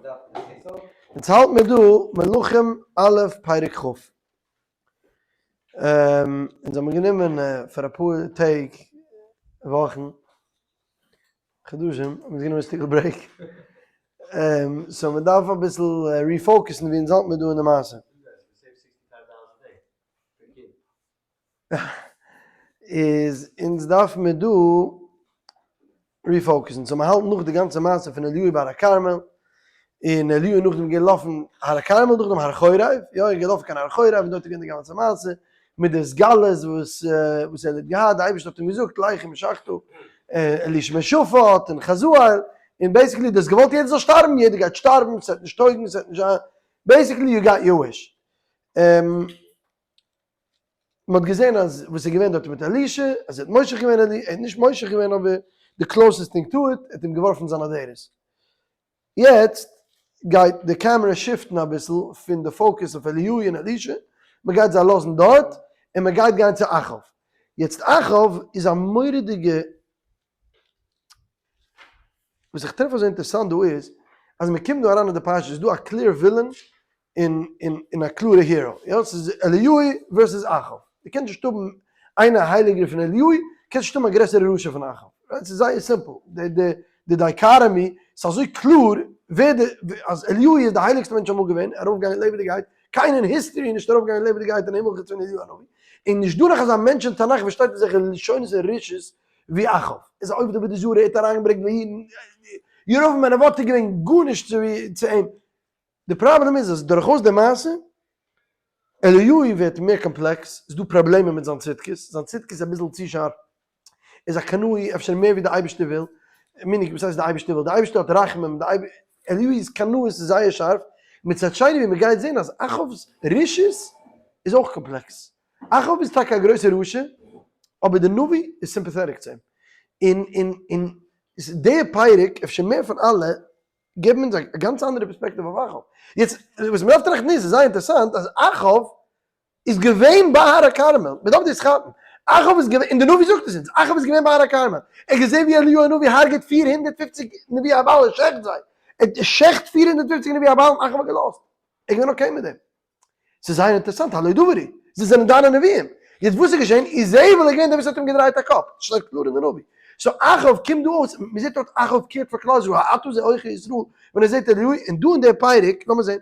אונז האלט מיר דא מלכים א' פרק כ'. אונז האבן גענומען פאר אפאר טעג, וואכן, חדשים, האבן אונז גענומען א שטיקל break, so מען דארף אביסל refocus ן ווי אונז האלט מיר דא אין די מעשה. איז אונז דארף מיר דא refocus ן, so מ'האלט נאך די גאנצע מעשה פון אליהו בהר הכרמל, און אליהו איז נאכדעם געלאפן הר הכרמל נאכדעם הר חורב, יא ער איז געלאפן קיין הר חורב און דארט איז געווען די גאנצע מעשה מיט די התגלות וואס וואס ער האט געהאט, די אייבערשטער האט אים געזאגט לך ומשחת אלישע בן שפט און חזאל, און basically דו האסט געוואלט יעדער זאל שטארבן, יעדער גייט שטארבן, ס'וועט נישט טויגן, ס'וועט נישט זיין, basically you got your wish. מען האט געזען אז וואס איז געווען דארט מיט אלישע, אז ער האט מושח געווען אלי, ער האט נישט מושח געווען אבער די closest thing to it, ער האט אים געווארפן זיין אדרת. יעצט גייט די קעמערע shift ן אביסל פון די focus אויף אליהו און אלישע, מען גייט זיי לאזן דארט, און מען גייט גיין צו אחאב. יעצט אחאב איז א מורא'דיגע וואס איך טרעף אזוי אינטערעסאנט דא איז, אז מען קומט דא אריין אין די פרשה איז דא א clear villain און און א קלארע hero, יא ס'איז אליהו versus אחאב, דו קענסט נישט האבן איינער הייליגער פון אליהו, קענסט נישט האבן א גרעסערע רשע פון אחאב, right ס'איז זייער simple, די די די dichotomy ס'איז אזוי קלאר ווער די אז אליהו איז די הייליגסטע מענטש אמאל געווען, ארויפגעגאנגען לעבעדיגעהייט, קיינער אין history איז נישט ארויפגעגאנגען לעבעדיגעהייט אין הימל חוץ פון אליהו הנביא, און נישט דא נאך אזא מענטש אין תנך וואס שטייט אזעלכע לשונות און רשעות ווי אחאב איז א עובד עבודה זרה, ער האט אריינגעברענגט ויהי ירבעם בן נבט איז געווען גארנישט צו אים, די פראבלעם איז אז דורכאויס די מעשה אליהו ווערט מער קאמפלעקס, ס'איז דא פראבלעמען מיט זיין צדקות, זיין צדקות איז אביסל צו שארף, ער איז א קנאי אפשר מער ווי די אייבערשטער וויל, meaning וואס הייסט די אייבערשטער וויל, די אייבערשטער האט רחמים, אליהו'ס קנאות איז זייער שארף, מצד שני ווי מ'גייט זען אז אחאב'ס רשעות איז אויך קאמפלעקס, אחאב איז טאקע א גרויסער רשע, אבער די נביא איז sympathetic צו אים. און און און די פרק, אפשר מער פון אלע, געבן אונז א גאנץ אנדערע פערספעקטיוו אויף אחאב. יעצט, וואס מ'דארף טראכטן איז, ס'איז זייער אינטערעסאנט אז אחאב איז געווען ביי הר הכרמל, מ'דארף דאס כאפן. אחאב איז געווען, און די נביא זאגט עס אונז, אחאב איז געווען ביי הר הכרמל. ער האט געזען ווי אליהו הנביא הרג'עט 450 נביאי הבעל, ער שעכט זיי. ער שעכט 450 נביאי הבעל און אחאב האט געלאזט. ער איז געווען okay מיט דעם. ס'איז זייער אינטערעסאנט, הלא דבר הוא, זיי זענען דיינע נביאים. יעצט וואס איז געשען? איזבל איז געווען דער וואס האט אים געדרייט א קאפ, שטייט קלאר אין די נביא. so אחאב קומט דא אויס, מען זעט דארט אחאב קערט פאר כלל ישראל, האתה זה עוכר ישראל, ווען ער זעט אליהו, און דא אין דער פרק, לאמיר זען.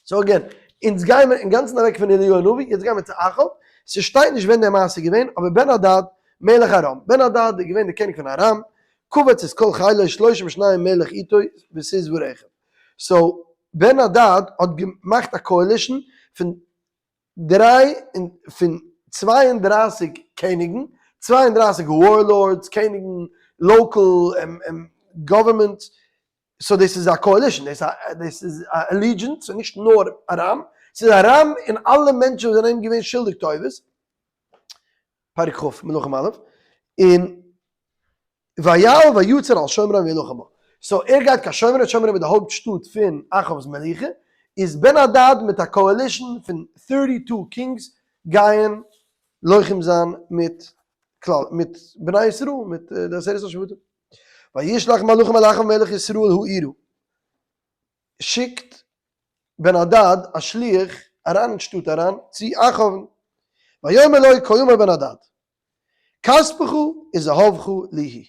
so again, אונז גיימער אינגאנצן אוועק פון אליהו הנביא, יעצט גיימער צו אחאב, ס'שטייט נישט ווען דער מעשה איז געווען, אבער בן הדד מלך ארם, בן הדד איז געווען דער קעניג פון ארם, קבץ את כל חילו שלושים ושניים מלך איתו וסוס ורכב. so בן הדד האט געמאכט א coalition פון דריי און פון 32 קעניגן, 32 warlords, קעניגן, local government, so דאס איז א coalition, דאס איז א allegiance, ס'איז נישט נאר ארם, ס'איז ארם און אלע מענטשן וואס זענען אים געווען שולדיג טובות, פרק כ', מלכים א', און ויעל ויצר על שומרון וילחם בה. so ער גייט קיין שומרון, שומרון איז די הויפט שטאט פון אחאב'ס מלוכה, איז בן הדד מיט א coalition פון 32 kings גייען לוחם זיין מיט כלל, מיט בני ישראל, מיט די עשרת השבטים. וישלח מלאכים אל אחאב מלך ישראל העירה. שיקט בן הדד א שליח אריין אין שטאט אריין צו אחאב'ן. ויאמר לו כה אמר בן הדד. כספך וזהבך לי הוא,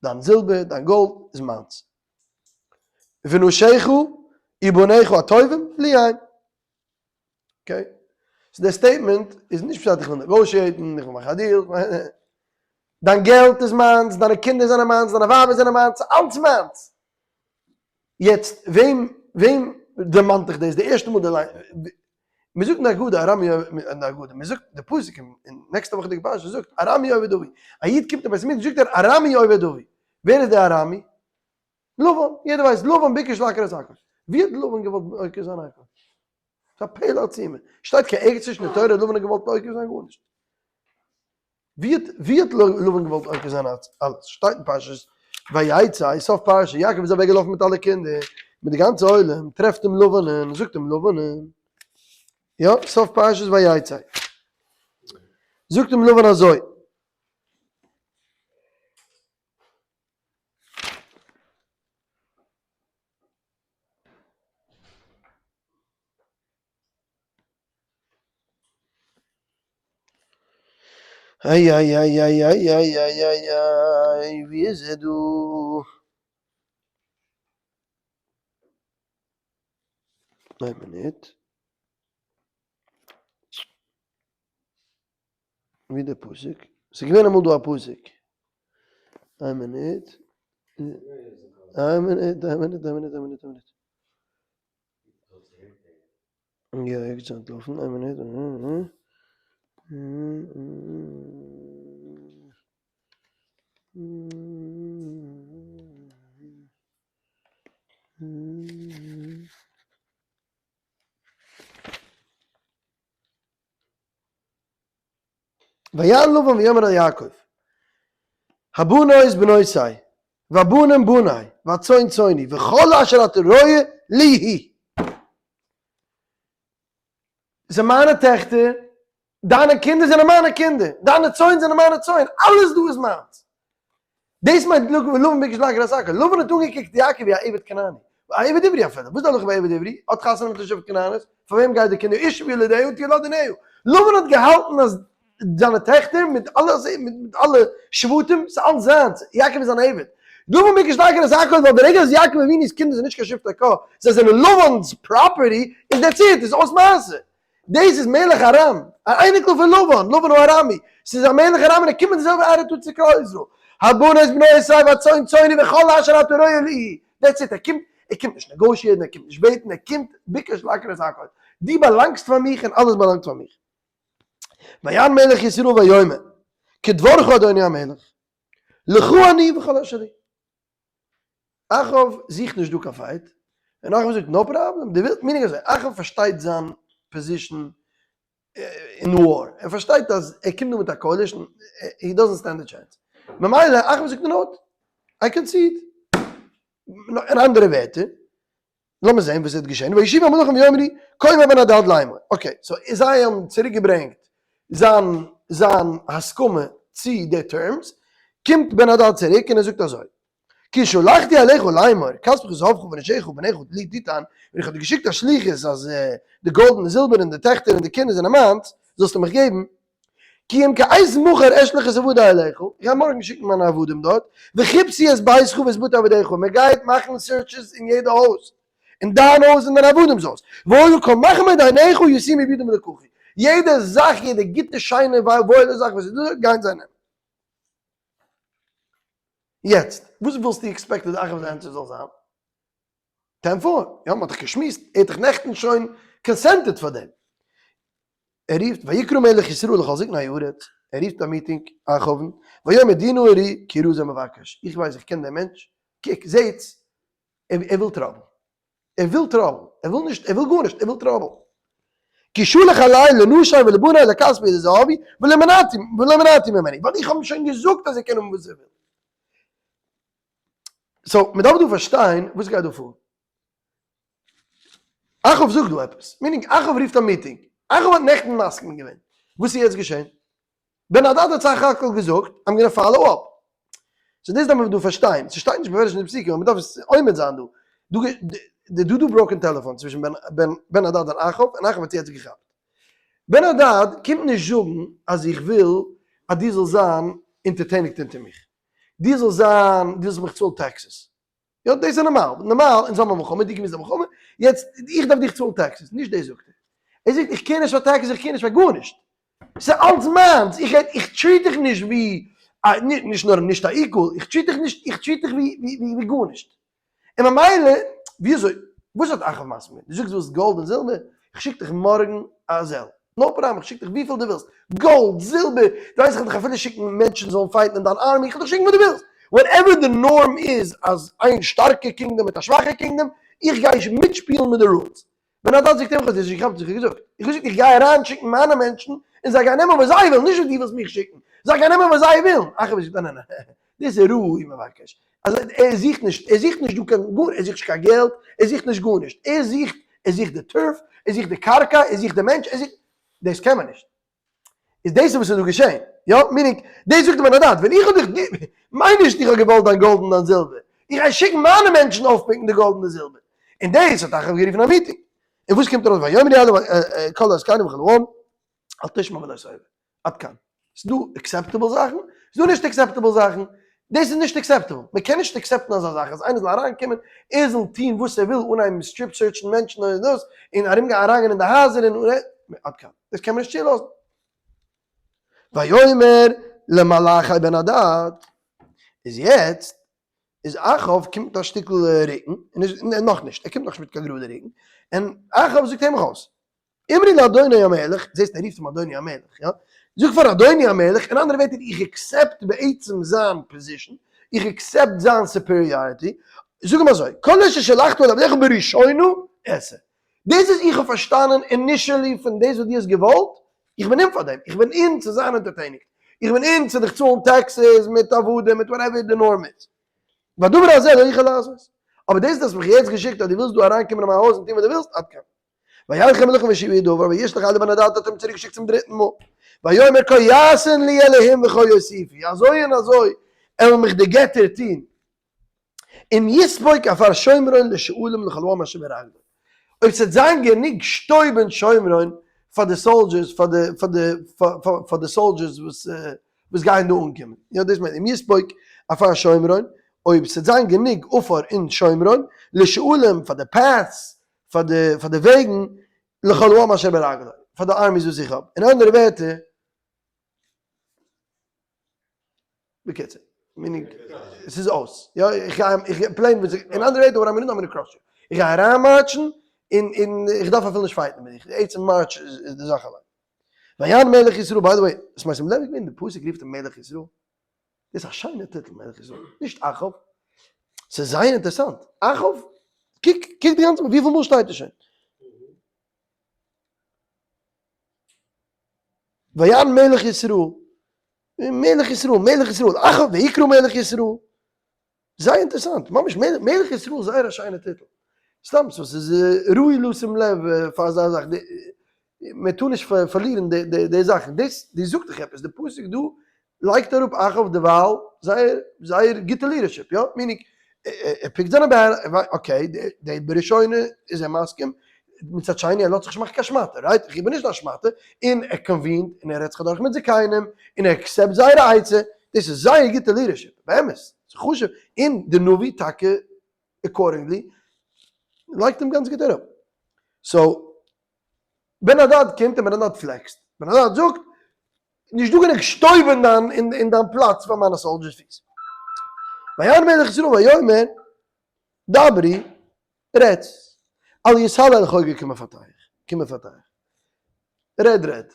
דיין זילבער, דיין גאלד איז מיינס. ונשיך ובניך הטובים לי הם. okay? so דער statement איז נישט פשט איך וויל negotiate ן, איך וויל מאכן א deal. דיין געלט איז מיינס, דיינע קינדער זענען מיינס, דיינע ווייבער זענען מיינס, אלץ מיינס. יעצט וועם וועם דערמאנט דיך דאס די ערשטע מאל די ליין מען זאגט אין די הגדה ארמי אין די הגדה מען זאגט די פסוק אין נעקסטע וואכעדיגע פרשה זאגט ארמי אובד אבי א איד קומט אין בית המקדש זאגט ער ארמי אובד אבי ווער איז דער ארמי? לבן יעדער ווייסט לבן ביקש לעקור את יעקב ווי האט לבן געוואלט עוקר זיין יעקב? ס'איז א פלא עצום שטייט קיין ערגעץ נישט אין די תורה לבן האט געוואלט עוקר זיין גארנישט. ווי האט ווי האט לבן געוואלט עוקר זיין אלעס? שטייט אין פרשת ויצא, סוף פרשה, יעקב איז אוועק געלאפן מיט אלע קינדער, מיט די גאנצע עולם, טרעפט אים לבן, זאגט אים לבן, יא, סוף פרשת ויצא, זאגט אים לבן אזוי, איי איי איי איי איי איי איי איי איי ווי איז ער דא? איין מינוט. ווי דער פסוק? ס'איז געווען אמאל דא א פסוק. איין מינוט. איין מינוט, איין מינוט, איין מינוט, איין מינוט, איין מינוט. יא, ער איז אנטלאפן, איין מינוט. ויען לבן ויאמר אל יעקב, הבנות בנותי, והבנים בני, והצאן צאני, וכל אשר אתה רואה לי הוא. זענען מיינע טעכטער, דיינע קינדער זענען מיינע קינדער, דיינע צאן זענען מיינע צאן, אלעס דא איז מיינס. דאס מיינט לבן ביקש להכיר את יעקב, לבן האט אנגעקוקט יעקב ווי א עבד כנעני, א עבד עברי אפילו, וואס איז די הלכה ביי עבד עברי? האט חתונה מיט א שבט כנענית, פאר וועם גייט די קינדער? אשה וילדיה תהיה לאדוניה. לבן האט געהאלטן אז זיינע טעכטער מיט אלע מיט אלע שבטים, ס'איז אלץ זיינס, יעקב איז אן עבד. לבן ביקש להכיר את יעקב, ווייל די רגע אז יעקב אבינו'ס קינדער זענען נישט קיין שבטי קה, זיי זענען לבן'ס property, איז that's it, איז אויס מעשה. דאס איז מלך ארם, א אייניקל פון לבן, לבן הארמי, ס'איז א מלך ארם און ער קומט מיט די זעלבע attitude צו כלל ישראל, הבנות בנותי והצאן צאני וכל אשר אתה רואה לי, that's it, ער קומט, ער קומט נישט negotiate ן, ער קומט נישט בעטן, ער קומט ביקש להכיר את הכל, דו באלאנגסט פאר מיך און אלעס באלאנגט פאר מיך. ויען מלך ישראל ויאמר, כדברך אדוני המלך, לך אני וכל אשר לי. אחאב זוכט נישט דא קיין fight, און אחאב זאגט no problem, דו ווילסט, meaning אזוי, אחאב פארשטייט זיין position אין war, ער פארשטייט אז ער קומט דא מיט א coalition, he doesn't stand a chance, ממילא אחאב זאגט no, I concede, אין אנדערע ווערטער, לאמיר זען וואס וועט געשען, וישובו המלכים ויאמרו כה אמר בן הדד לאמור, okay, so זיי האבן צוריק געברענגט זיין זיין הסכמה צו די terms, קומט בן הדד צוריק און ער זאגט אזוי, כי שלחתי אליך לאמור, כספך וזהבך ונשיך ובניך לי תתן, ווען איך האב דיר געשיקט א שליחות אז די גאלד און די זילבער און די טעכטער און די קינדער זענען מיינס, זאלסטו מיך געבן, כי אם כעת מחר אשלח את עבדי אליך, איך גיי מארגן שיקן מיינע עבדים דארט, וחיפשו את ביתך ואת בתי עבדיך, מען גייט מאכן searches אין יעדע הויז, אין דיין הויז און דיינע עבדים'ס הויז, והיה כל מחמד עיניך ישימו בידם ולקחו, יעדע זאך, יעדע גוטע שיינע וואוילע זאך וואס איז דא דארט, גייען זיי נעמען. יעצט, וואס ווילסטו expect ן אז אחאב'ס answer זאל זיין? 10-4, יא, מען האט דאך געשמועסט, ער האט דאך נעכטן שוין consented פאר דעם. ער רופט ויקרא מלך ישראל לכל זקני הארץ, ער רופט א meeting, אחאב'ן, ויאמר דעו נא וראו כי רע זה מבקש, איך ווייס איך קען דעם מענטש, קוק, זעהטס, ער וויל trouble, ער וויל trouble, ער וויל נישט, ער וויל גארנישט, ער וויל trouble. כי שלח אלי לנשי ולבני לכספי ולזהבי ולא מנעתי ולא מנעתי ממנו, ווייל איך האב אים שוין געזאגט אז ער קען האבן וואס ער וויל. so, מען דארף דא פארשטיין וואס גייט דא פאר. אחאב זאגט דא עפעס, meaning אחאב רופט א meeting, אחאב האט נעכטן מסכים געווען, וואס איז יעצט געשען? בן הדד האט סך הכל געזאגט I'm gonna follow up. so דאס דארף מען דא פארשטיין, ס'שטייט נישט בפירוש אין די פסוקים אבער מ'דארף עס עומד זיין דא. דא דא דא broken telephone צווישן בן הדד און אחאב, און אחאב האט יעצט געכאפט. בן הדד קומט נישט זאגן אז איך וויל אז דו זאלסט זיין אונטערטעניגט אונטער מיך. דו זאלסט זיין, דו זאלסט מיך צאלן taxes. יא דאס איז נארמאל, נארמאל אונז האבן א מלחמה, דו געווינסט די מלחמה, יעצט איך דארף דיך צאלן taxes, נישט דאס זאגט ער. ער זאגט איך care נישט פאר taxes, איך care נישט פאר גארנישט. ס'איז אלץ מיינס, איך איך treat דיך נישט ווי א, נישט נאר נישט א equal, איך treat דיך נישט, איך treat דיך ווי ווי גארנישט. און ממילא, וויאזוי, וואס האט אחאב מסכים געווען? דו זאגסט דו ווילסט גאלד און זילבער? איך שיק דיך מארגן א Zelle. no problem, איך שיק דיך וויפיל דו ווילסט, גאלד, זילבער, דו ווייסט איך וועל דיך אפילו שיקן מענטשן זאלן fight ן אין דיין army, איך וועל דיך שיקן וואס דו ווילסט. whatever די norm איז אז איין שטארקע kingdom מיט א שוואכע kingdom, איך גיי מיטשפילן מיט די rules. בן הדד זאגט אים, איך האב דיר נישט געכאפט וואס איך האב געזאגט, איך האב געזאגט איך גיי אריינשיקן מיינע מענטשן און זיי גייען נעמען וואס זיי ווילן, נישט וואס דו ווילסט מיך שיקן, זיי גייען נעמען וואס זיי ווילן. אחאב זאגט ניין ניין ניין, דאס איז רע הוא מבקש, אז ער זוכט נישט, ער זוכט נישט דא קיין גאר, ער זוכט נישט קיין געלט, ער זוכט נישט גארנישט, ער זוכט, ער זוכט די turf, ער זוכט די קרקע, ער זוכט די מענטש, ער זוכט, דאס קען מען נישט. איז דאס איז וואס איז דא געשען, יא? meaning, דאס זאגט בן הדד, ווען איך האב דיך, מיין נישט איך האב געוואלט דיין גאלד און דיין זילבער, איך גיי שיקן מיינע מענטשן אויפ pick ן די גאלד און די זילבער. און דאס האט אחאב גערופן א meeting. און וואס קומט ארויס ויאמרו אליו כל הזקנים וכל העם, אל תשמע ולא תראה. עד כאן. ס'איז דא acceptable זאכן, ס'איז דא נישט acceptable זאכן, דאס איז נישט acceptable, מען קען נישט accept ן אזא זאך אז איינער זאל אריינקומען, ער זאל טון וואס ער וויל, אנהייבן strip search ן מענטשן און דאס, און ארום גיין אריינגיין אין די הייזער און עד כאן, דאס קען מען נישט צולאזן. ויאמר למלאכי בן הדד, איז יעצט איז אחאב קומט מיט א שטיקל רוקן, און איז נאכנישט, ער קומט נאכנישט מיט קיין גראדע רוקן, און אחאב זאגט הער מיך אויס, אמרי לאדוני המלך, זעסט ער רופט אים אדוני המלך, יא? זאג פאר אדוני המלך, אין אנדערע ווערטער איך accept בעצם זיין position, איך accept זיין superiority, זאג אים אזוי, כל אשר שלחת אל עבדיך בראשונה אעשה. דאס וואס איך האב פארשטאנען initially פון דאס וואס דו האסט געוואלט, איך בין in פאר דעם, איך בין in צו זיין אונטערטעניגט, איך בין in צו דיך צאלן taxes מיט עבדים מיט whatever די norm איז. והדבר הזה לא אוכל לעשות. אבער דאס דו האסט מיך יעצט געשיקט אז דו ווילסט דא אריינקומען אין מיין הויז און טון וואס דו ווילסט, עד כאן. וילכו המלכים והשיבו דבר וישלח אליו בן הדד האט אים צוריק געשיקט צום דריטן מאל ויאמר כה יעשון לי אלהים וכה יוסיפו אזוי און אזוי עלן מיך די געטער טון אם יספוק עפר שומרון לשאולים לכל העם אשר ברגלי אויב ס'וועט זיין גענוג שטויב אין שומרון פאר די soldiers פאר די פאר די פאר די soldiers וואס וואס גייען דא אנקומען יא דאס מיינט אם יספוק עפר שומרון אויב ס'וועט זיין גענוג עפר אין שומרון לשאולים פאר די paths פאר די פאר די וועגן לכל העם אשר ברגלי, פאר די armies וואס איך האב, אין אנדערע ווערטער, בקיצור, meaning, עס איז אויס, יא, איך גיי, איך גיי plain וואס איך, אין אנדערע ווערטער, what I'm gonna do, I'm gonna crush you, איך גיי אריין march ן, און און איך דארף אפילו נישט fight ן מיט דיך, די עצם march איז די זאך אליין. ויען מלך ישראל, by the way, עס מיינסט אים לב געווען, די פסוק רופט אים מלך ישראל, דאס איז א שיינע טיטל מלך ישראל, נישט אחאב. ס'איז זייער אינטערעסאנט. אחאב, קוק, קוק די גאנצע, וויפיל מאל שטייט עס שוין? ויען מלך ישראל, מלך ישראל, מלך ישראל, אחאב ויקרא מלך ישראל. זייער אינטערעסאנט, ממש מלך ישראל איז זייער א שיינע טיטל. סתם so ס'איז ראוי לשים לב פאר אזא זאך, מען טאר נישט פארלירן די זאכן, דאס דאס זאגט דיך עפעס, די פסוק דא לייגט אראפ אחאב דערווייל זייער זייער גוטע leadership, יא, meaning ער pick ט זיינע בעל, okay, די בראשונה איז ער מסכים, מצד שני ער לאזט זיך נישט מאכן קיין שמאטע, right? איך בין נישט דיין שמאטע, און ער convene ט און ער רעדט זיך אדורך מיט זקנים, און ער accept זייערע עצה, דאס איז זייער גוטע leadership, באמת, ס'איז חשוב, און די נביא טאקע accordingly לייגט אים גאנץ גוט אראפ. so, בן הדד קומט און בן הדד flex ט, בן הדד זאגט, נישט דא גענוג שטויב אין דיין אין דיין פלאץ פאר מיינע soldiers פיס. ויען מלך ישראל ויאמר, דברי, רעדטס, אל יתהלל חוגר כמפתח, כמפתח. רעד רעד.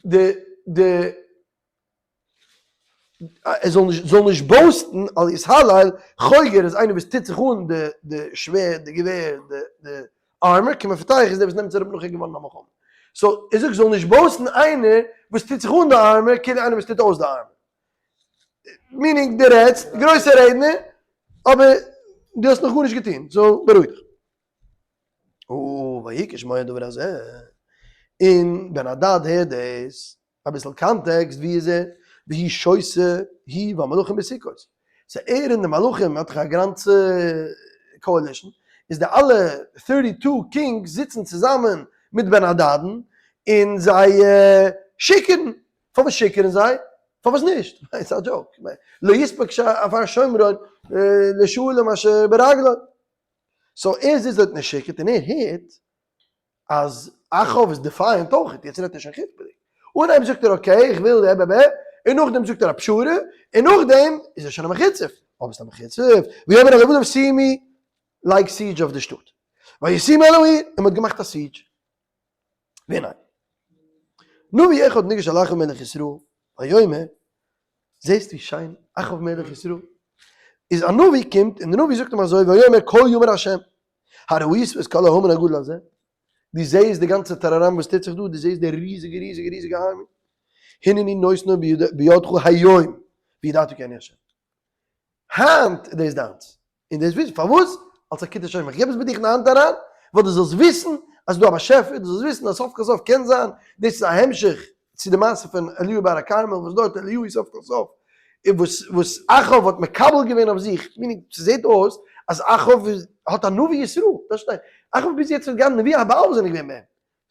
די די ער זאל נישט זאל נישט boast ן אל יתהלל חוגר איז איינער וואס טוט זיך אן די די שווערד די געווער די די armor כמפתח איז דער וואס נעמט עס אראפ נאך ער איז געווארן א מלחמה so ער זאגט זאל נישט boast ן איינער וואס טוט זיך אן די armor כאילו איינער וואס טוט אויס די armor meaning דו רעדסט גרויסע רעדנער אבער דו האסט נאך גארנישט געטון so בארואיג דיך. ויהי כשמוע הדבר הזה, און בן הדד הערט דאס, אביסל context, ווי איז ער? והוא שותה הוא והמלכים בסוכות. so ער און די מלכים האט דאך א גאנצע coalition, איז די אלע thirty two kings זיצן צוזאמען מיט בן הדד'ן און זיי שיכור'ן. פארוואס שיכור'ן זיי? פארוואס נישט? ס'איז א joke. לא יספוק עפר שומרון לשאולים אשר ברגליו. so ער זיצט דארט און ער שיכור'ט און ער הערט אז אחאב איז defiant אויך, יעצט רעדט ער שוין חוצפה'דיג. אנהייב זאגט ער okay איך וויל ב ב ב, און נאכדעם זאגט ער א פשרה, און נאכדעם איז ער שוין א מחוצף. אויב ביסט א מחוצף, ויאמר אל עבדיו שימו, לייג siege אויף די שטאט. וישימו אל העיר, און מ'האט געמאכט א siege. והנה. נביא אחד ניגש אל אחאב מלך ישראל, ויאמר, זעסט ווי שיין אחאב מלך ישראל איז, א נביא קומט און די נביא זאגט אים אזוי, ויאמר כה יאמר ה', הראית את כל ההמון הגדול הזה, דו זעסט די גאנצע טאראראם וואס טוט זיך דא, דו זעסט די ריזיגע ריזיגע ריזיגע army, הנני נותנו בידך היום, וידעת כי אני ה'. היינט איז דאס דיינס, און דאס וויסן, פארוואס? אלס א קידוש השם, איך געב עס ביי דיך אין די האנט אריין, ווייל דו זאלסט וויסן אז ס'איז דא א באשעפער, דו זאלסט וויסן אז סוף כל סוף קען זיין דאס איז א המשך צו די מעשה פון אליהו בהר הכרמל, וואס דארט אליהו סוף כל סוף, וואס וואס אחאב האט מקבל געווען אויף זיך, meaning ס'זעט אויס אז אחאב האט א נביא ישראל, דאס שטייט, אחאב ביז יעצט האט געהאט נביאי הבעל וואס זענען געווען ביי אים,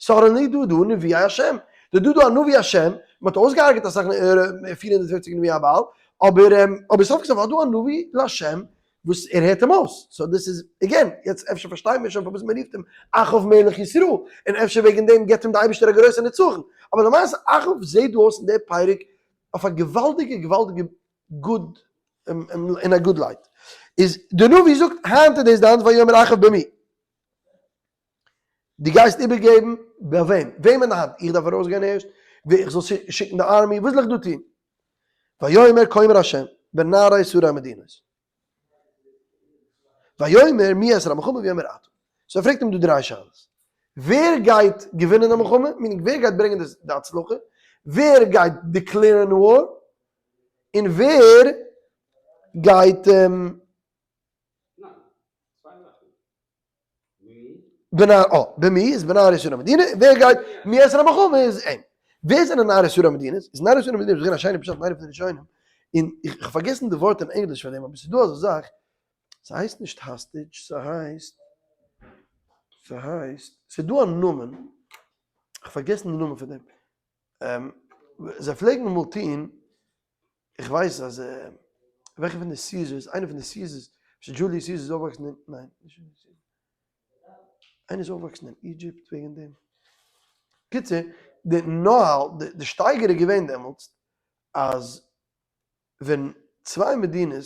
suddenly דא דא נביאי השם, דא דא דא א נביא השם מען האט אויסגעהארגעט אסאך 450 נביאי הבעל, אבער אבער סוף כל סוף האט דא א נביא להשם וואס ער הערט אים אויס, so דאס איז again, יעצט אפשר פארשטייט מען שוין פארוואס מען רופט אים אחאב מלך ישראל, און אפשר וועגן דעם געבט אים די אייבערשטער א גרויסע נצחון, אבער למעשה אחאב זעט דא אויס אין די פרק אויף א געוואלדיגע געוואלדיגע good אין א good light, איז די נביא זאגט היינט איז דאס דיינס ויאמר אחאב במי. דו גייסט איבערגעבן ביי וועם? וועם אין די האנט? איך דארף ארויסגיין ערשט? ווער איך זאל שיקן די army? וואס זאל איך דא טון? ויאמר כה אמר השם בנערי שרי המדינות. ויאמר מי יעשה למלחמה ויאמר אתה. so ער פרעגט אים דא דריי שאלות. ווער גייט געווינען די מלחמה? meaning ווער גייט ברענגען די הצלחה? ווער גייט declare ן war? און ווער גייט. בנער א, במי איז בנערי שרי המדינה, און ווער גייט מי יעשה למלחמה איז אים. ווער זענען נערי שרי המדינות? איז נערי שרי המדינות איז געווען א שיינע פשט אין איינע פון די ראשונים, און איך האב פארגעסן די ווארט אין ענגליש פאר דעם, אבער ס'איז דא אזא זאך, ס'הייסט נישט hostage, ס'הייסט, ס'הייסט, ס'איז דא א נאמען, איך האב פארגעסן די נאמען פון דעם, זיי פלעגן אמאל טון, איך ווייס אז וועלכע פון די Caesars, איינער פון די Caesars, אפשר Julius Caesar איז אויפגעוואקסן אין, ניין, נישט Julius Caesar, איינער איז אויפגעוואקסן אין Egypt וועגן דעם. קיצור, די נוהל, די שטייגער איז געווען דעמאלטס אז ווען צוויי מדינות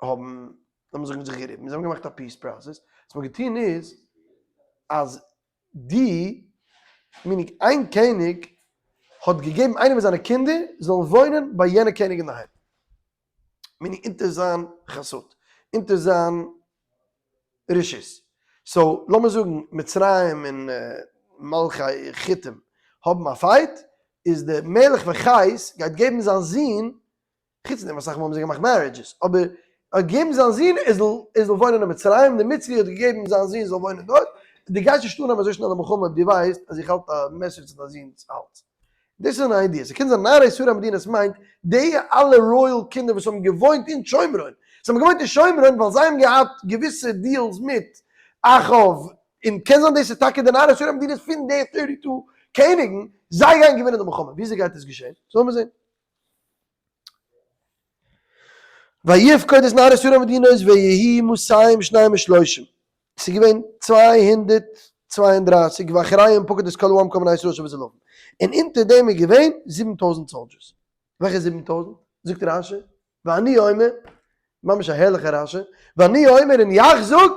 האבן, לאמיר זאגן, זיך געריבן, זיי האבן געמאכט א peace process, וואס מ'האט געטון איז אז די, meaning איין קעניג האט געגעבן איינעם פון זיינע קינדער זאלן וואוינען ביי יענע קעניג אינדערהיים, meaning אונטער זיין חסות, אונטער זיין רשות. so לאמיר זאגן מצרים און מלכי חיתים האבן א fight, איז די מלך פון חית גייט געבן זיין זון חוץ פון דעם אסאך מאל האבן זיי געמאכט marriages, אבער ער האט געגעבן זיין זון ער זאל ער זאל וואוינען אין מצרים, דער מצרי האט געגעבן זיין זון זאל וואוינען דארט, דו גייסט נישט אנהייבן אזוי שנעל א מלחמה אויב דו ווייסט אז איך האלט א מעסער צו דיין זון'ס האלז. דאס איז אן idea, ס'קען זיין נערי שרי המדינות מיינט די אלע royal קינדער וואס האבן געוואוינט אין שומרון, זיי האבן געוואוינט אין שומרון ווייל זיי האבן געהאט געוויסע deals מיט אחאב, און קען זיין דאס איז טאקע די נערי שרי המדינות פון די thirty two קעניגן, זיי גייען געווינען די מלחמה, וויאזוי גייט עס געשען? זאל מען זען. ויפקוד את נערי שרי המדינות ויהי מאתים שניים ושלושים, ס'איז געווען 232, ואחריהם פקד את כל העם כל בני ישראל אשר בצל לבן, און אונטער דעם איז געווען 7000 soldiers. וועלכע 7000? זאגט רשי, ואני אומר, ממש א הערליכע רשי, ואני אומר און יאך זאג,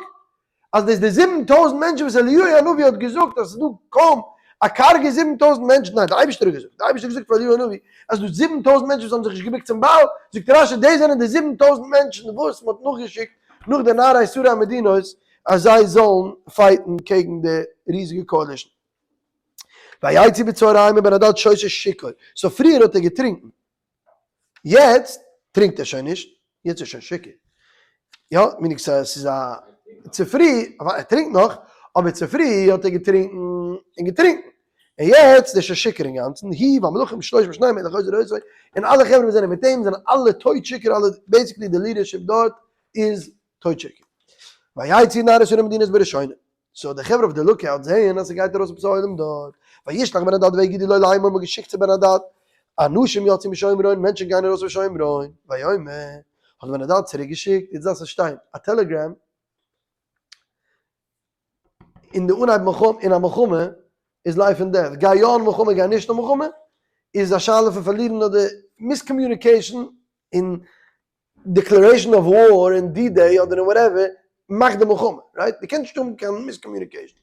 אז דאס די 7000 מענטשן וואס אליהו הנביא האט געזאגט אז ס'איז דא קוים א קארגע 7000 מענטשן, ניין די אייבערשטער האט געזאגט, די אייבערשטער האט געזאגט פאר אליהו הנביא אז ס'איז דא 7000 מענטשן וואס האבן זיך נישט געבוקט צום בעל, זאגט רשי דאס זענען די 7000 מענטשן וואס מ'האט נאכגעשיקט נאך די נערי שרי המדינות אז זיי זאלן fight ן קעגן די ריזיגע coalition. ויצאו בצהרים ובן הדד שותה שיכור, so פריער האט ער געטרינקן, יעצט טרינקט ער שוין נישט, יעצט איז שוין שיכור. יא, meaning ס'איז א צופרי, ער טרינקט נאך, אבער צופרי האט ער געטרינקן און געטרינקן. און יעצט איז ער שוין שיכור אינגאנצן, הוא והמלכים שלושים ושניים מלך עוזר אותו, און אלע חברה וואס זענען מיט אים זענען אלע טויט שיכור, אלע basically די leadership דארט איז טויט שיכור. ויצאו נערי שרי המדינות בראשונה. so די חברה אויף די lookout זעען אז ס'גייט ארויס עפעס א עולם דארט, וישלח בן הדד ויגידו לו לאמור מ'האט געשיקט צו בן הדד, אנשים יצאו משומרון, מענטשן גייען ארויס פון שומרון, ויאמר, האט בן הדד צוריק געשיקט, יעצט דארפסט פארשטיין, א telegram אין די אנהייב מלחמה, אין א מלחמה איז life and death, גיי יא אין מלחמה גיי נישט אין מלחמה, איז א שאלה פון פארלירן אדער miscommunication און declaration of war אין D-Day אדער אין whatever מאכט די מלחמה, right? דו קענסט נישט האבן קיין miscommunication.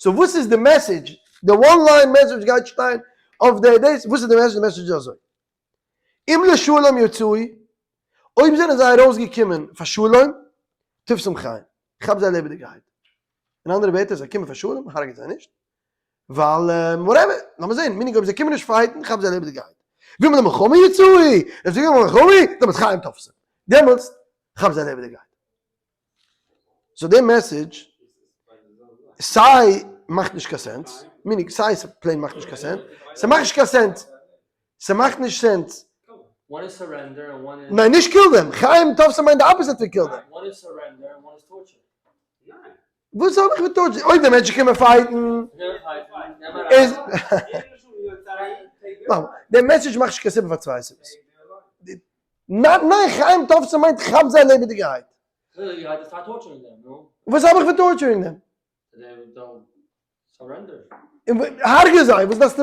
so וואס איז די message? די one line message גייט שטיין אויף די דאס, וואס איז די message? די message איז אזוי, אם לשלום יצאו, אויב זענען זיי ארויסגעקומען פאר שלום, תפסום חיים, כאפ זיי לעבעדיגערהייט. אין אנדערע ווערטער, זיי קומען פאר שלום, הרג'ט זיי נישט, ווייל whatever, לאמיר זען, meaning אויב זיי קומען נישט fight ן, כאפ זיי לעבעדיגערהייט. ואם למלחמה יצאו, אויב זיי קומען למלחמה, דעמאלטס חיים תופסים. דעמאלטס כאפ זיי לעבעדיגערהייט. so די message, סיי מאכט נישט קיין sense, meaning סיי ס' plain מאכט נישט קיין sense, ס'מאכט נישט קיין sense, ס'מאכט נישט sense. One is surrender and one is. ניין נישט kill them, חיים תופסים מיינט די opposite פון kill them. One is surrender and one is torture. וואס האב איך מיט torture? אויב די מענטשן קומען fight ן איז. נאכאמאל, די message מאכט נישט קיין סיבה פאר צוויי סיבות. ניין ניין חיים תופסים מיינט כאפ זיי לעבעדיגערהייט. וואס האב איך פון torturing דעם? הרגע זיי, וואס דארפסטו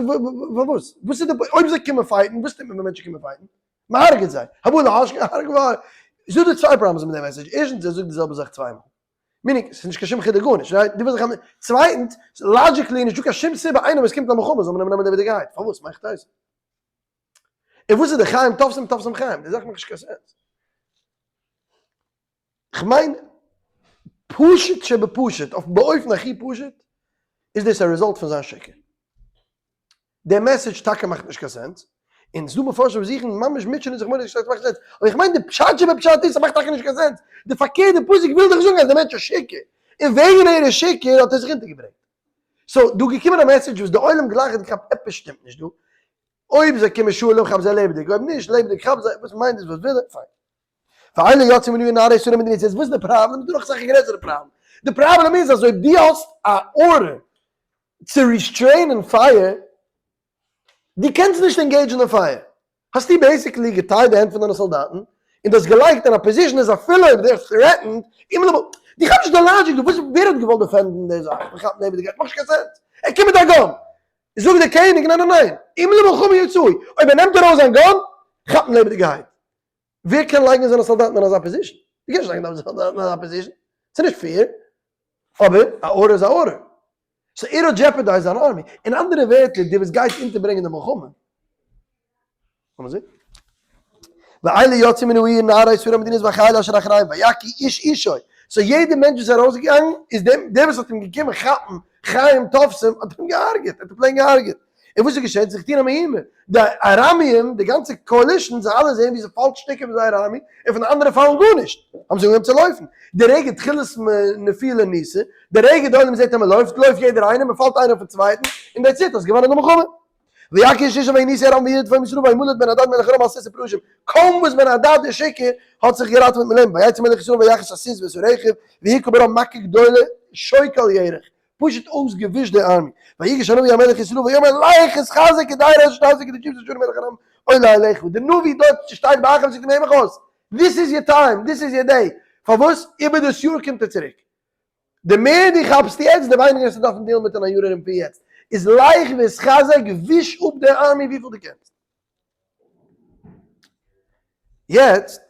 פארוואס? וואס איז די אויב זיי קומען fight ן, וואס טוט מען ווען מענטשן קומען fight ן? מען הרג'עט זיי. הבא להשכ הרג והרג. ס'איז דא צוויי problems מיט די message, ערשטנס ער זאגט די זעלבע זאך צוויי מאל. meaning, ס'איז נישט קיין שום חידוש גארנישט, right? דו ווילסט זיך צווייטנס, logically נישטא קיין שום סיבה איינער וואס קומט למלחמה זאל מען אים נעמען לעבעדיגערהייט. פארוואס? מאכט אויס. און וואס איז די חיים תופסים תופסים חיים? די זאך מאכט נישט קיין sense. כ'מיין, פשוט שבפשוט, אויף באופן הכי פשוט, איז דאס א result פון זיין שקר. דער message טאקע מאכט נישט קיין sense, און ס'דא מפרשים וואס זוכן ממש מוטשענען זיך מורא'דיג שטארק ס'מאכט sense, אבער איך מיין די פשט שבפשט איז ס'מאכט טאקע נישט קיין sense, די פארקערט די פסוק וויל דאך זאגן אז דער מענטש איז שיכור, און וועגן ער איז שיכור האט ער זיך אונטערגעברענגט. so דא געקומען א message וואס די עולם גלייך האט געכאפט עפעס שטימט נישט דא, אויב זיי קומען שלום כאפ זיי לעבעדיג, אויב נישט לעבעדיג כאפ זיי, וואס מיינט דאס וואס וויל ער, פיין. ואלה יצאו מן העיר נערי שרי מדינת ישראל, וואס איז די פראבלעם? ס'דא נאך אסאך א גרעסערע פראבלעם, די פראבלעם איז אז אויב דו האסט א order צו restrain ען פייער, דו קענסט נישט engage ן די פייער, האסטו basically גע tie ט די הענט פון דיינע סאלדאטן, און דו האסט געלייגט אין א position אז אפילו אויב they're threatened, דו כאפסט נישט די logic דא, וואס ווער האט געוואלט defend ן די זאך, מען כאפט לעבעדיגערהייט, מאכט נישט קיין sense, ער קומט מיט א gun, זאגט דער קעניג ניין ניין ניין, אם למלחמה יצאו, אויב ער נעמט ארויס זיין gun, כאפט מען לעבעדיגערהייט. ווער קען לייגן זיינע סאלדאטן אין אזא position? דו קענסט נישט לייגן דיינע סאלדאטן אין אזא position, ס'איז נישט fair. אבער א order איז א order. so ער האט jeopardized זיין army. אין אנדערע ווערטער, דער וואס גייט אונטערברענגען די מלחמה. לאמיר זען. ואלה יצאו מן העיר נערי שרי המדינות והחיל אשר אחריהם ויכו איש אישו. so יעדער מענטש וואס איז ארויסגעגאנגען איז דעם דער וואס האט אים געקומען כאפן חיים תופסים האט אים געהארגעט, ער האט אים plain געהארגעט. און וואס איז געשען? זיך געטון א מהומה. די ארמיים, די גאנצע coalition, זיי אלע זעען ווי ס'פאלט שטיקער פון זייער army, און פון די אנדערע פאלן גארנישט. האבן זיי אנגעהויבן צו לויפן. די רגע תחילת נפילה ניסה, די רגע די עולם זעט אז מ'לויפט, לויפט יעדער איינער, מ'פאלט איינער אויפן צווייטן, און that's it, האסט געוואנען די מלחמה. ויכו איש אישו וינוסו ארם וירדפום ישראל וימלט בן הדד מלך ארם על סוס ופרשים. קוים וואס בן הדד דער שיכור האט זיך געראטעוועט מיט לעבן, ויצא מלך ישראל ויך את הסוס ואת הרכב, והכה בארם מכה גדולה שוק על ירך. פשוט אויסגעווישט די army. ויגש הנביא אל מלך ישראל ויאמר לך התחזק כדי אשר תעשה כדי תשובת השם מלך ארם עולה אליך. די נביא דארט שטייט ביי אחאב זאגט אים הער מיך אויס, this is your time, this is your day, פארוואס איבער דאס יאר קומט ער צוריק? די מער דו כאפסט יעצט די ווייניגער וועסטו דארפן deal ן מיט אין א יאר ארום פון יעצט, איז לך והתחזק וויש אפ די army וויפיל דו קענסט. יעצט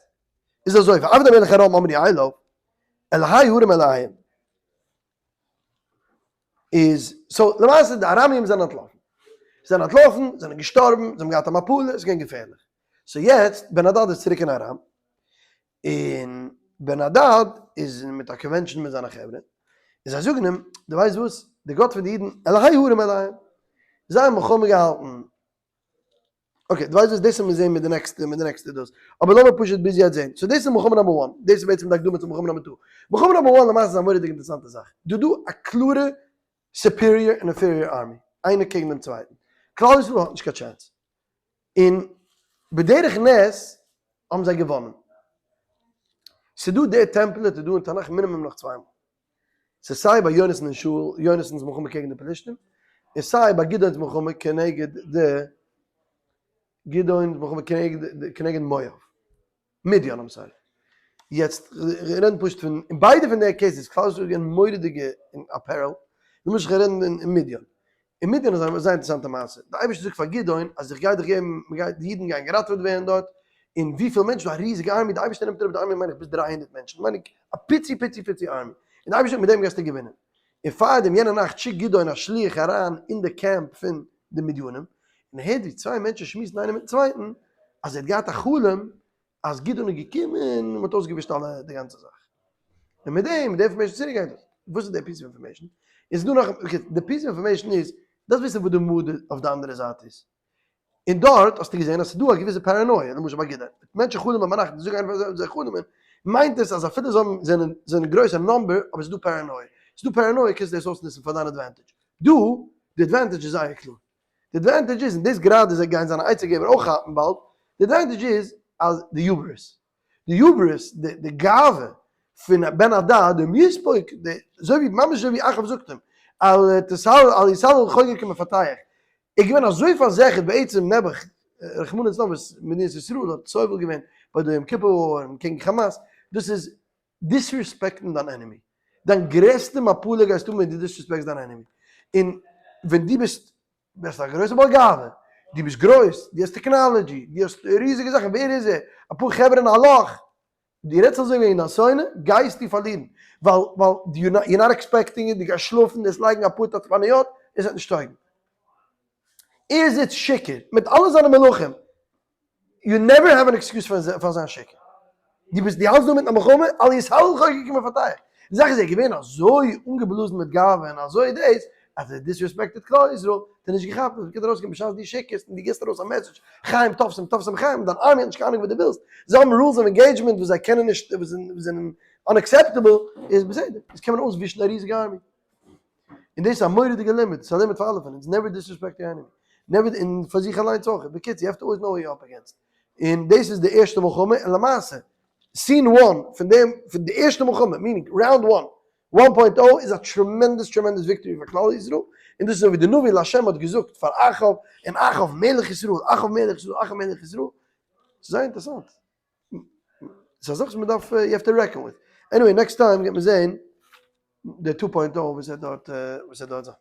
איז אזוי, ועבדי מלך ארם אמרו אליו, אלהי ארם אלהיהם. איז so למעשה די ארמיים זענען אנטלאפן. זיי זענען אנטלאפן, זענען געשטארבן, זיי האבן געהאט א מפלה, עס איז געווען געפערליך. so יעצט בן הדד איז צוריק אין ארם, און בן הדד איז מיט א convention מיט זיינע חברה, און זיי זאגן אים, דו ווייסט וואס, די גאט פון די אידן, אלהי ארם אלהיהם, זיי האבן מלחמה געהאלטן okay, דו ווייסט וואס, דאס וועט מען זעהן מיט די נעקסטע, מיט די נעקסטע דאס. אבער לאמיר פשוט ביז יעצט זעהן. so דאס איז מלחמה number one. דאס איז בעצם די הקדמה צו מלחמה number two. מלחמה number one למעשה איז א מורא'דיג אינטערעסאנטע זאך. דא דא א קלארע superior און inferior army. איינער קעגן דעם צווייטן. כלל ישראל האט נישט קיין chance. און בדרך נס האבן זיי געוואנען. ס'דא די template איז דא אין תנך מינימום נאך צוויי מאל. ס'איז סיי ביי יונתן און שאול, יונתן'ס מלחמה קעגן די פלישתים, און סיי ביי גדעון'ס מלחמה כנגד די, גדעון'ס מלחמה כנגד, כנגד מואב, מדיין I'm sorry. יעצט רעדן פשוט פון, אין ביידע פון די cases, כלל ישראל איז געווען מורא'דיגע אין א peril, למשל רעדן אין מדיין. אין מדיין איז א זייער אינטערעסאנטע מעשה, די אייבערשטער זאגט פאר גדעון אז איך גיי דיך געבן, מ'גייט, די אידן גייען געראטעוועט ווערן דארט, און וויפיל מענטשן, א ריזיגע army, די אייבערשטער נעמט אראפ די army מיין איך ביז 300 מענטשן, מיין איך א פיצי פיצי פיצי army, און די אייבערשטער זאגט מיט דעם גייסטו געווינען. און פארדעם יענע נאכט שיקט גדעון א שליח אריין אין די קעמפ פון די מדינים, און ער הערט ווי צוויי מענטשן שמועסן איינער מיטן צווייטן, אז ער האט געהאט א חלום אז גדעון איז געקומען און מ'האט אויסגעווישט אלע די גאנצע זאך. און מיט דעם, מיט די information צוריק גייט עס. וואס איז די piece of information? איז דא נאך, okay, די piece of information איז, דארפסט וויסן וואס די mood אויף די אנדערע זייט איז. און דארט האסטו געזען אז ס'איז דא א געוויסע paranoia, למשל ביי גדעון. מענטשן חלומ'ען ביינאכט און זאגן איינער פאר זיי חלומ'ען, מיינט עס אז אפילו זיי האבן, זענען, זענען גרויס אין number, אבער ס'איז דא paranoia. ס'איז דא paranoia קענסטו דאס אויסנוצן פאר דיין advantage. דא, די advantage איז זייער קלאר. די advantage איז, און דאס גראדע זיי גייען זיינע עצה געבער אויך כאפן באלד, די advantage איז אז די hubris, די hubris, די גאווה פון בן הדד, דעם יספוק, די, אזוי ווי, ממש אזוי ווי אחאב זאגט אים, אל תסל, אל יסלל חוגר כמפתח. ער איז געווען אזוי פארזיכערט בעצם נעבעך, רחמנא לצלן וואס מדינת ישראל האט סובל געווען ביי די יום כיפור war און קעגן כאמאס, דאס איז disrespect ן דיין enemy. דיין גרעסטע מפלה גייסטו האבן ווען דו disrespect סט דיין enemy. און ווען דו ביסט ביסט א גרויסע בעל גאווה, דו ביסט גרויס, דו האסט technology, דו האסט ריזיגע זאכן, ווער איז ער? אפאר חברה אין א לאך, דו רעדסט אזוי וועגן דיין שונא, גייסטו פארלירן, ווייל ווייל you not expecting it, דו גייסט שלאפן, דו וועסט לייגן אפאר תצפניות, עס וועט נישט טויגן. ער זיצט שיכור מיט אלע זיינע מלכים, you never have an excuse פאר זיין שיכור. דו ביסט דו האלטסט דא מיט א מלחמה, אל יתהלל חוגר כמפתח. די זאך איז ער איז געווען אזוי אנגעבלאזן מיט גאווה און אזוי דאס, אז ער disrespected כלל ישראל, האט ער נישט געכאפט אז מ'קען ארויסגיין בשעת דו שיכור'סט און דו גיבסט ארויס א message, חיים תופסים תופסים חיים, דיין army האט נישט קיין אהנונג וואס דו ווילסט, זיי האבן rules of engagement וואס זיי קענען נישט, וואס זענען unacceptable, איז בסדר, איז קען מען אויסווישן א ריזיגע army. און דאס איז א מורא'דיגע לימוד, ס'איז א לימוד פאר אלע פון אונז, never disrespect your enemy, never, און פאר זיך אליינס אויך, בקיצור, you have to always know who you up against. און דאס איז די ערשטע מלחמה, און למעשה, scene one פון דעם, פון די ערשטע מלחמה, meaning round one, one point o איז א tremendous tremendous victory פאר כלל ישראל, און דאס איז אזוי ווי די נביא להשם האט געזאגט פאר אחאב, און אחאב מלך ישראל, אחאב מלך ישראל, אחאב מלך ישראל, ס'איז זייער אינטערעסאנט. ס'איז א זאך וואס מ'דארף, you have to reckon with. Anyway, next time גייט מען זעהן די two point o וואס וועט דארט, וואס וועט דארט זיין.